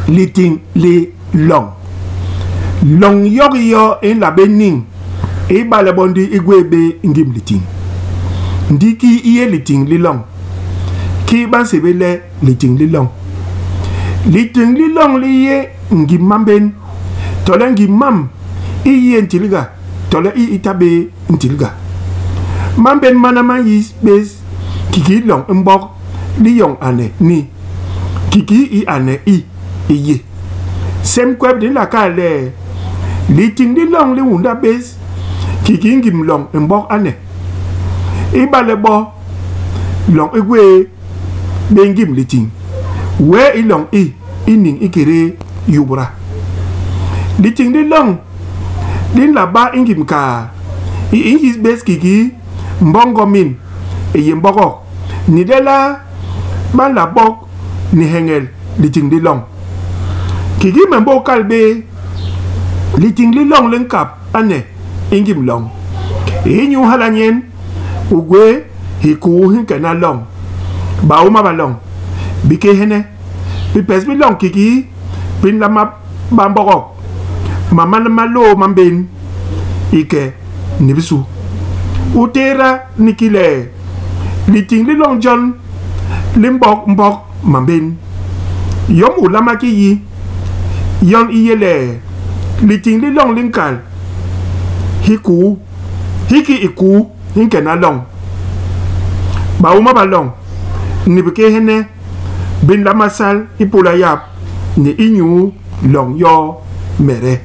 Litiñ li loñ. Loñ yokiyo i nla bé niñ ibale bo ndi i gwéé bé ngim litiñ. Ndi kii i yé litiñ li loñ? Kii ba nsébél le litiñ li loñ? Litiñ li loñ li yé ngim mambén tole ngim mam i yé ntilga tole i i ta bé ntilga. Mambén mana ma nyis bés kikii loñ i mbok liyoñ ane ni kikii i ane i i yé. Semkwep di nla kal le litiñ li loñ li unda bés kikii ngim loñ i mbok ane. Ibale bo loñ i gwéé bé ngim litiñ, wee i loñ i i niñ ikédé yubda. Litiñ li loñ li nla ba i ngim kaa i i nyis bés kikii mbok ngomin i yé mbogok, ni lelaa ba nla bok ni heñel litiñ li loñ. Kiki me mbôk kal bé, litiñ li loñ li nkap ane i ngim loñ. Inyu hala nyen u gwé hikuu hi nkena loñ, baôma ba loñ, bikééhene, bipes bi loñ kiki bi nlama ba mbogok, mam ma nlama loo mambén i ke ni bisu. U tééda ni ki le, litiñ li loñ jon li mbok mbok mambén. Yom u nlama ki yi, yon i yé le, litiñ li loñ li nkal hikuu, hiki hikuu hi nkena loñ, baôma ba loñ, ni bikééhene bi nlama sal ipôla yap ni inyu loñ yomede.